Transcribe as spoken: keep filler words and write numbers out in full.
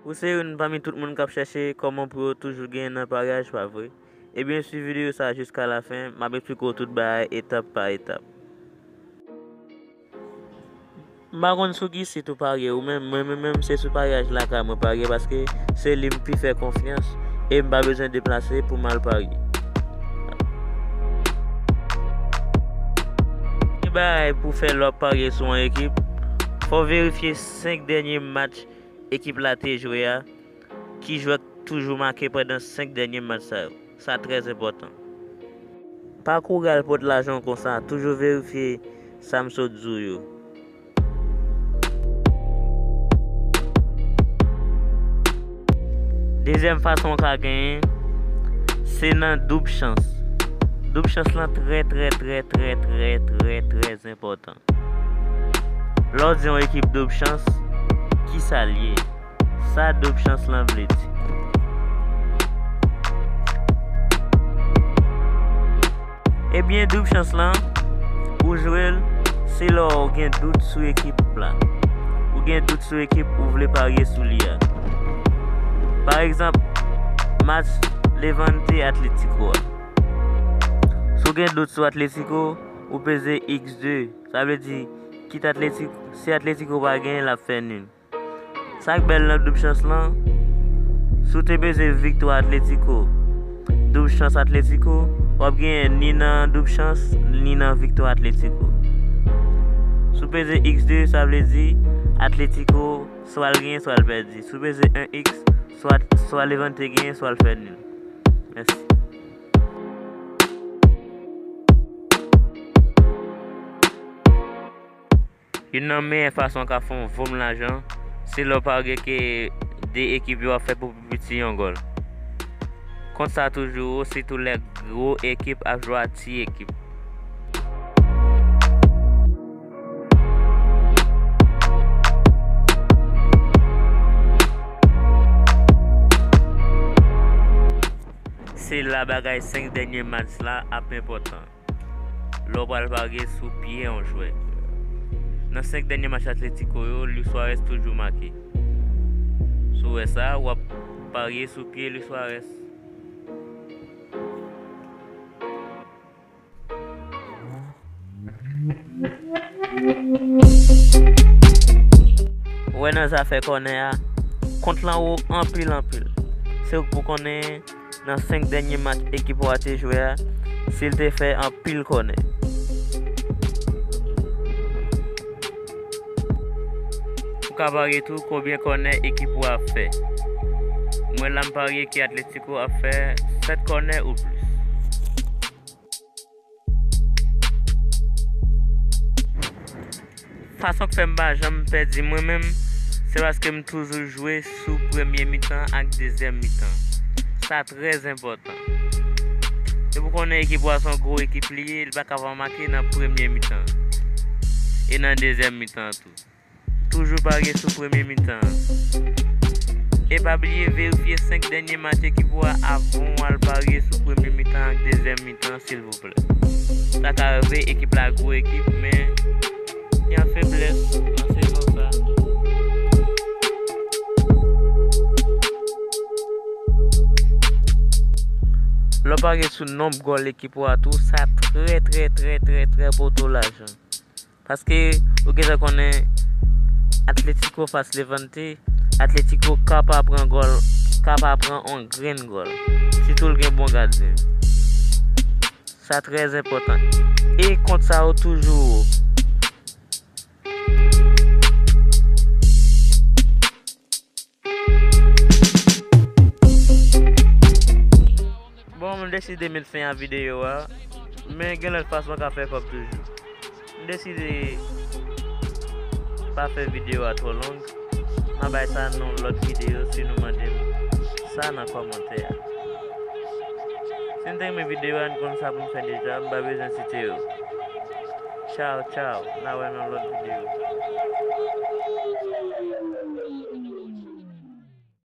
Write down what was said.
Ou se youn pami tout moun k ap chèche kòman pou yo toujou genyen nan paryaj, pa vre? Ebyen, swiv videyo sa a jiska lafen, m ap eksplike w tout bagay etap pa etap. M pa konn sou ki sit ou parye ou menm, mwen menm, menm se sou paryaj lakay mwen parye paske se li m pi fè konfyans e m pa bezwen deplase pou m al parye. Premye bagay pou fè lè w ap parye sou yon ekip, fò w verifye senk dènye match ekip la te jwe a, ki jwè k toujou make pandan senk dènye match sa yo. Sa trè enpòtan. Pa kouri al pot lajan w konsa, toujou verifye sa m sot di w yo. Dezyèm fason w ka genyen, se nan doub chans. Doub chans lan trè, trè, trè, trè, trè, trè, trè enpòtan. Lè w di yon ekip doub chans, ki sa l ye? Sa doub chans lan vle di? Ebyen, doub chans lan, ou jwe l, se lè w gen dout sou ekip la. Ou gen dout sou ekip ou vle parye sou li a. Pa egzanp, match Levante Atletico a. Si w gen dout sou Atletico, ou peze iks de. Sa vle di, kit Atletico, si Atletico pa genyen, l ap fè nil. Sa k bèl nan doub chans lan, si w te peze viktwa Atletico, doub chans Atletico, w ap genyen ni nan doub chans, ni nan viktwa Atletico. Si w peze iks de, sa vle di Atletico, swa l genyen, swa l pèdi. Si w peze en iks, swa, swa Levante genyen, swa l fè nil. Mèsi. Youn nan meyè fason w ka fè yon vòm lajan, se lè w parye ke de ekip yo ap fè pou pi piti yon gòl. Kont sa toujou wo, sitou lè gwo ekip ap jwe ak ti ekip. Se la bagay senk dènye match la ap enpòtan. Lè w pral parye sou pye yon jwè. Nan senk dènye match Atletico yo, Luis Suarez toujou make. Si w wè sa, w ap parye sou pye Luis Suarez. Ou wè nan zafè kònè a, kont lan wo anpil, anpil. Se ou k pou konnen nan senk dènye match ekip ou a te jwe a, si l te fè anpil kònè. Ou ka parye tou konbyen kònè ekip ou a ap fè. Mwen la, m parye ke Atletico ap fè sèt kònè ou plis. Fason k fè m pa janm pèdi mwen menm, se paske m toujou jwe sou premye mitan ak dezyèm mitan. Sa trè enpòtan. Depi w konnen ekip ou a se yon gwo ekip li ye, li pa ka pa make nan premye mitan e nan dezyèm mitan tou. Toujou parye sou premye mitan an. E pa bliye verifye senk dènye match ekip ou a avan w al parye sou premye mitan ak dezyèm mitan, silvouplè. Sa ka rive ekip la gwo ekip, men gen feblès nan sezon sa. Lè w parye sou nonb gòl ekip ou a tou, sa trè, trè, trè, trè, trè pote w lajan. Paske ou gentan konnen Atletico fas Levante, Atletico ka pa pran gòl, ka pa pran on grenn gòl. Sitou l gen bon gadyen. Sa trè enpòtan. E kont sa yo toujou wo. Bon, m deside met fen a videyo a, men gen lòt fason w ka fè kòb toujou. M deside pa fè videyo a twò long. M a bay sa nan yon lòt videyo si nou mande m sa nan kòmantè a. Si n te renmen videyo a, n konn sa pou n fè deja, m pa bezwen site yo. Tchaw, tchaw, n a wè nan lòt videyo.